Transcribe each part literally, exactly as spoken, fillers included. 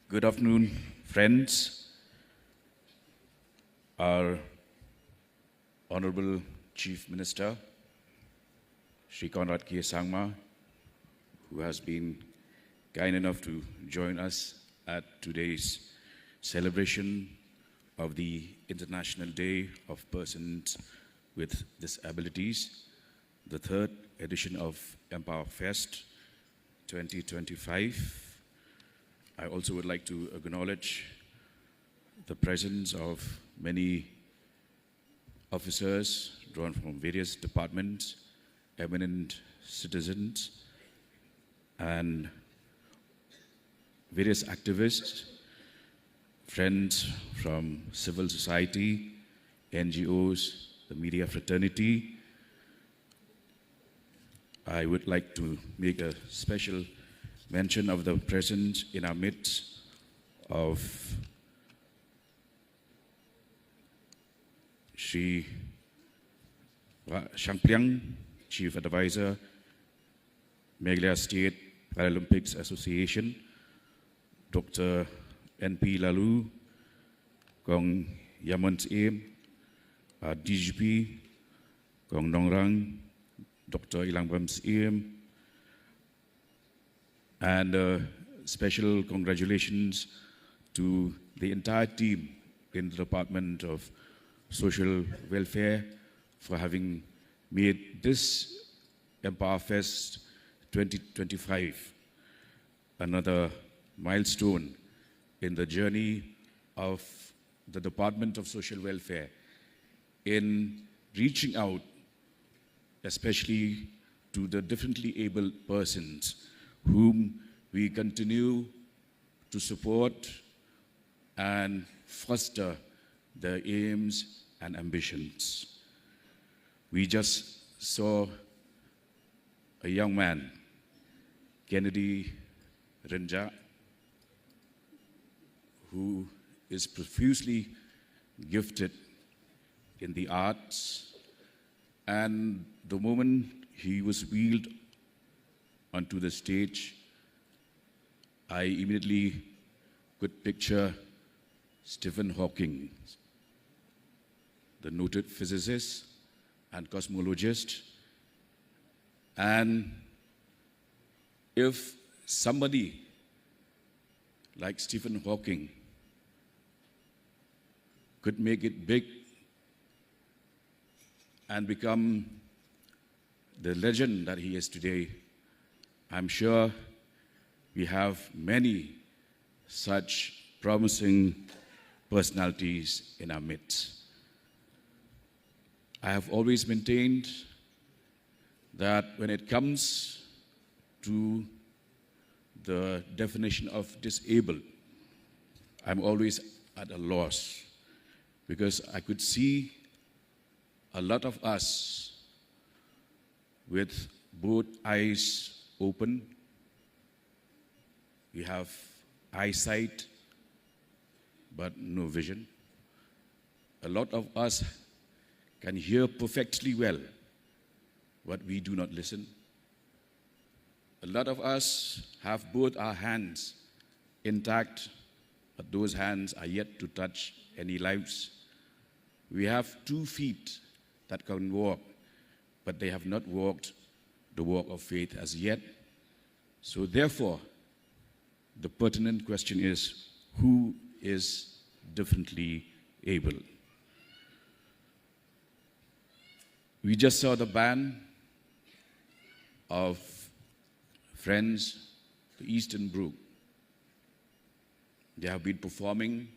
Good afternoon, friends. Our Honorable Chief Minister, Shri Conrad K Sangma, who has been kind enough to join us at today's celebration of the International Day of Persons with Disabilities, the third edition of Empower Fest twenty twenty-five. I also would like to acknowledge the presence of many officers drawn from various departments, eminent citizens, and various activists, friends from civil society, N G Os, the media fraternity. I would like to make a special mention of the presence in our midst of Shri Ra-, Shangpliang, Chief Advisor, Meghalaya State Paralympics Association, Doctor N P Laloo, Kong Yamon Syiem, uh, D G P, Kong Nongrang, Doctor Ilangbam Syiem, and uh, special congratulations to the entire team in the Department of Social Welfare for having made this Empower Fest twenty twenty-five another milestone in the journey of the Department of Social Welfare in reaching out, especially to the differently abled persons whom we continue to support and foster their aims and ambitions. We just saw a young man, Kennedy Rynjah, who is profusely gifted in the arts, and the moment he was wheeled onto the stage, I immediately could picture Stephen Hawking, the noted physicist and cosmologist. And if somebody like Stephen Hawking could make it big and become the legend that he is today, I'm sure we have many such promising personalities in our midst. I have always maintained that when it comes to the definition of disabled, I'm always at a loss, because I could see a lot of us with both eyes open. We have eyesight, but no vision. A lot of us can hear perfectly well, but we do not listen. A lot of us have both our hands intact, but those hands are yet to touch any lives. We have two feet that can walk, but they have not walked the walk of faith as yet. So therefore, the pertinent question is, who is differently able? We just saw the band of Friends, the Eastern Group. They have been performing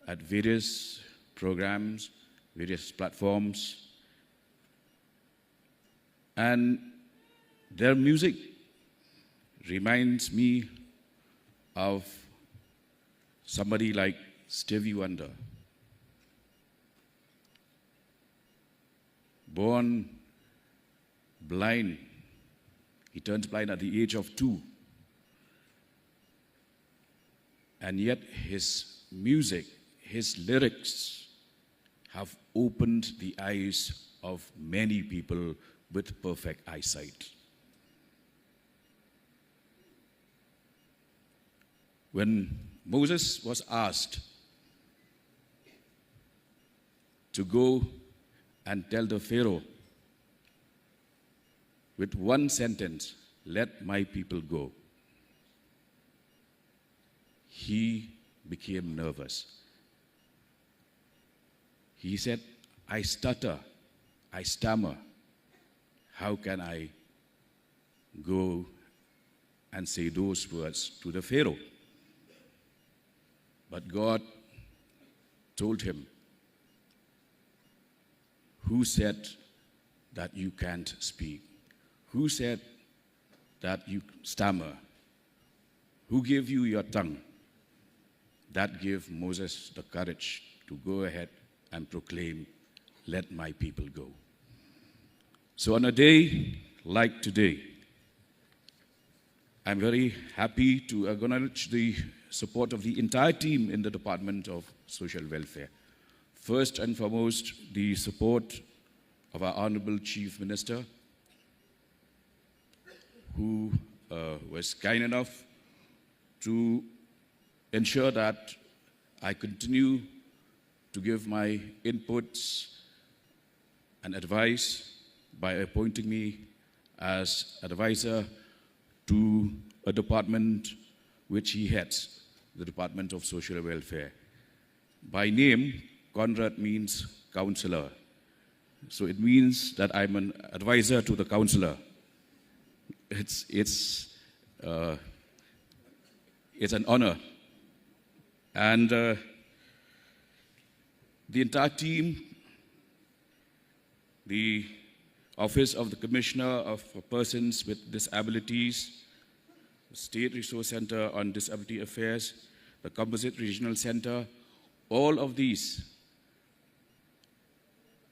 at various programs, various platforms, and their music reminds me of somebody like Stevie Wonder. Born blind, he turns blind at the age of two. And yet his music, his lyrics have opened the eyes of many people with perfect eyesight. When Moses was asked to go and tell the Pharaoh with one sentence, "Let my people go." He became nervous. He said, "I stutter, I stammer. How can I go and say those words to the Pharaoh?" But God told him, "Who said that you can't speak? Who said that you stammer? Who gave you your tongue?" That gave Moses the courage to go ahead and proclaim, "Let my people go." So, on a day like today, I'm very happy to acknowledge the support of the entire team in the Department of Social Welfare. First and foremost, the support of our Honorable Chief Minister, who uh, was kind enough to ensure that I continue to give my inputs and advice by appointing me as advisor to a department which he heads, the Department of Social Welfare. By name, Conrad means counselor. So it means that I'm an advisor to the counselor. It's, it's, uh, it's an honor. And uh, the entire team, the Office of the Commissioner of Persons with Disabilities, State Resource Center on Disability Affairs, the Composite Regional Center, all of these,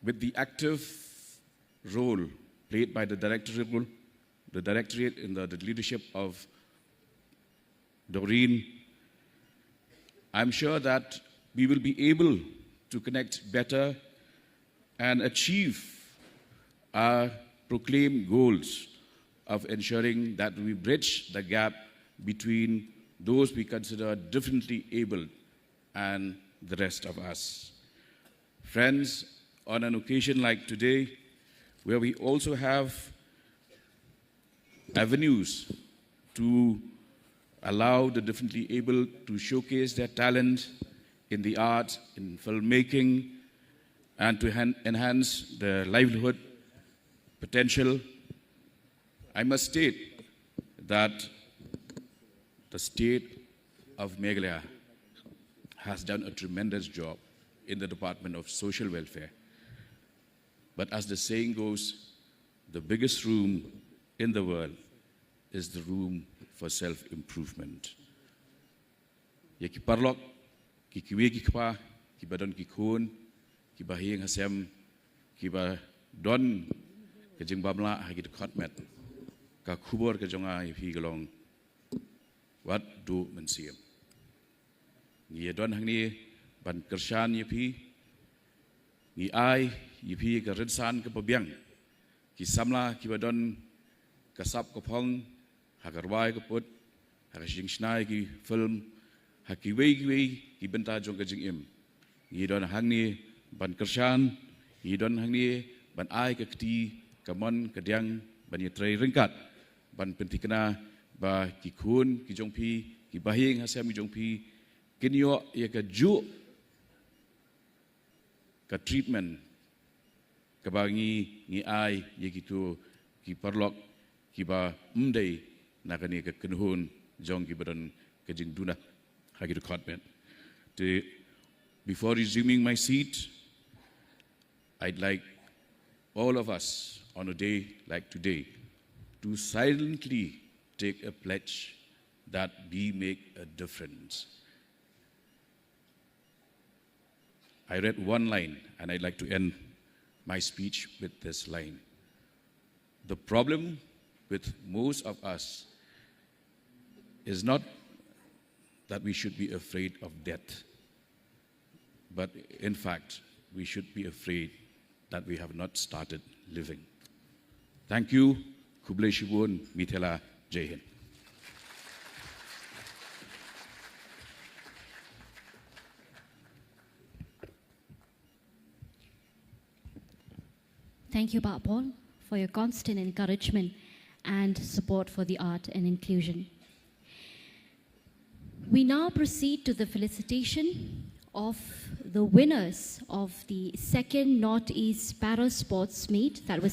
with the active role played by the director, the directorate in the, the leadership of Doreen, I'm sure that we will be able to connect better and achieve our proclaimed goals of ensuring that we bridge the gap between those we consider differently abled and the rest of us. Friends, on an occasion like today, where we also have avenues to allow the differently able to showcase their talent in the arts, in filmmaking, and to han- enhance their livelihood potential, I must state that the state of Meghalaya has done a tremendous job in the Department of Social Welfare. But as the saying goes, the biggest room in the world is the room for self-improvement. Ïa ki paralok, ki kiwei ki kpa, kiba don ki khun, kiba ha ïing ha sem, kiba don ka jingbam lah ha ki dkhot met. Ka khubor ka jong nga ïa phi ka long, wat duh mynsiem. Ngi ïa don hangne ban kyrshan ïa phi. Ngi ai ïa phi ka rynsan kaba biang. Ki samla kiba don ka sap ka phong, ha ka rwai ka put, ha ka shna shna ïa ki film, ha kiwei kiwei ki bynta jong ka jingim. Ngi don hangne ban kyrshan, ngi don hangne ban ai ka kti, ka mon, ka diang, ban ïatrei ryngkat, ban pynthikna ba ki khun ki jong phi, kiba ha ïing ha sem ki jong phi, kin ïoh ïa kajuh ka treatment kaba ngi, ngi ai ïa kito ki paralok kiba ym dei na kane ka kynhun jong kiba don ka jingduna ha ki dkhot met. Te, before resuming my seat, I'd like all of us on a day like today to silently take a pledge that we make a difference. I read one line, and I'd like to end my speech with this line. The problem with most of us is not that we should be afraid of death, but in fact, we should be afraid that we have not started living. Thank you. Khublei shibun, Mithela, Jai Hind. Thank you, Bah Paul, for your constant encouragement and support for the art and inclusion. We now proceed to the felicitation of the winners of the second Northeast Para Sports Meet that was